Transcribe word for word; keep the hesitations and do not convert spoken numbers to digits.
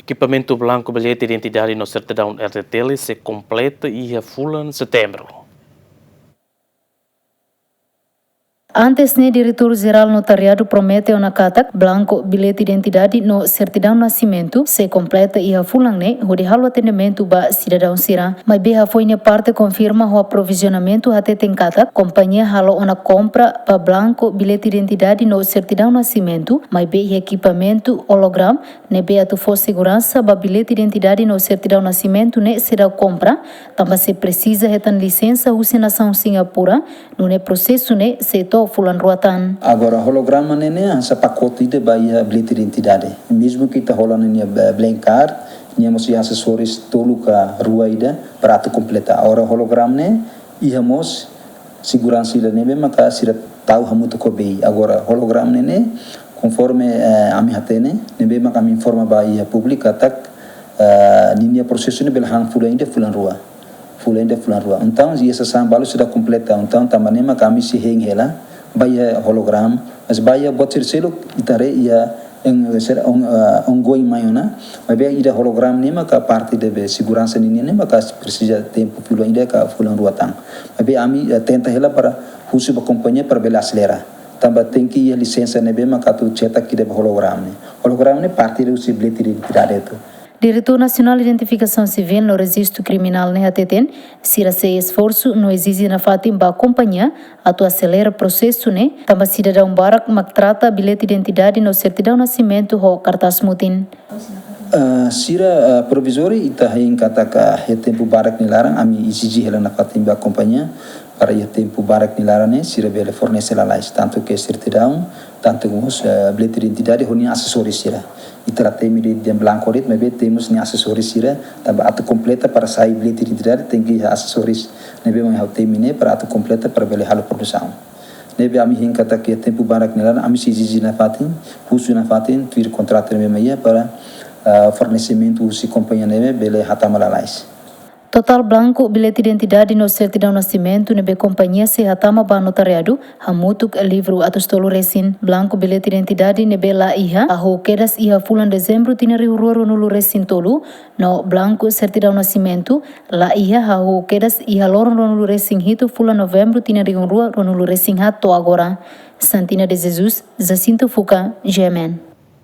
Ekipamentu blanku billete identidade no sertidaun R T T L sei kompleta iha fulan Setembru. Antes ne'e, Diretór Jerál Notariadu promete ona katak blanku billete identidade no sertidaun nasimentu sei kompleta iha fulan ne'e hodi halo atendimentu ba sidadaun sira. Maibé hafoin nia parte konfirma ho aprovizionamentu hateten katak kompañia halo ona kompra ba blanku billete identidade no sertidaun nasimentu, maibé iha ekipamentu hologram ne'ebé atu fó seguransa ba billete identidade no sertidaun nasimentu ne'e seidauk kompra, tanba sei presiza hetan lisensa husi nasaun Singapura, nune'e prosesu ne'e sei to'o fulan rua tan. Agora, holograma ne'e ne'e hanesan pakote ida ba iha billete identidade. Mezmu ke ita hola ona nia ba-, blank card, nia mós iha asesóriu tolu ka rua ida para atu kompleta. Agora, holograma ne'e iha mós seguransa ida ne'ebé maka sira tau hamutuk ho B I. Agora, holograma ne'e ne'e, konforme, eh, ami hatene, ne'ebé maka ami informa ba iha públiku katak, eh, ninia prosesu ne'e bele han fulan ida, fulan rua. Fulan ida, fulan rua. Entaun, iha sasán balu seidauk kompleta. Entaun, tanba ne'e maka ami sei hein hela ba iha holograma, mas ba iha buat sira seluk ita haree iha en, sira on, eh, ongoing mai ona. Maibé ida holograma ne'e maka parte de be seguransa ninia ne'e maka presiza tempu fulan ida ka fulan rua tan. Maibé ami, eh, tenta hela para husu ba kompañia para bele aselera. Tanba tenke iha lisensa ne'ebé maka atu cetak ida ba holograma ne'e. Holograma ne'e parte de husi billete identidade atu. Diretór Nasionál Identifikasaun Sivíl no Rejistu Kriminál ne'e hateten, sira sei esforsu no ezije nafatin ba kompañia atu aselera prosesu ne'e, tanba sidadaun barak mak trata billete identidade no sertidaun nasimentu ho kartás mutin. Ah, sira, ah, provizóriu ita hein katak iha tempu badak nia laran, ami ezije hela nafatin ba kompañia, para iha tempu badak nia laran ne'e, sira bele fornese lalais, tantu ke sertidaun, tantu mós, eh, billete identidade, ho nia asesóriu sira. Ita la temi de'it blanku de'it, maibé temi mós nia asesóriu sira, tanba atu kompleta para sai billete identidade, tenke iha asesóriu ne'ebé mak ha'u temi ne'e para atu kompleta para bele halo produsaun. Ne'ebé ami hein katak iha tempu badak nia laran, ami sei ezije nafatin, husu nafatin, tuir kontratu ne'ebé mak iha para, ah, fornesimentu husi kompañia ne'ebé bele hatama lalais. Totál blanku billete identidade no sertidaun nasimentu ne'ebé kompañia sei hatama ba notariadu, hamutuk livru atus tolu resin. Blanku billete identidade ne'ebé la iha, hahú kedas iha fulan Dezembru tinan rihun rua ruanulu resin tolu, no blanku sertidaun nasimentu la iha, hahú kedas iha loron ruanulu resin hitu fulan Novembru tinan rihun rua ruanulu resin haat to'o agora. Santina de Jesus, Jacinto Fuca, G M N.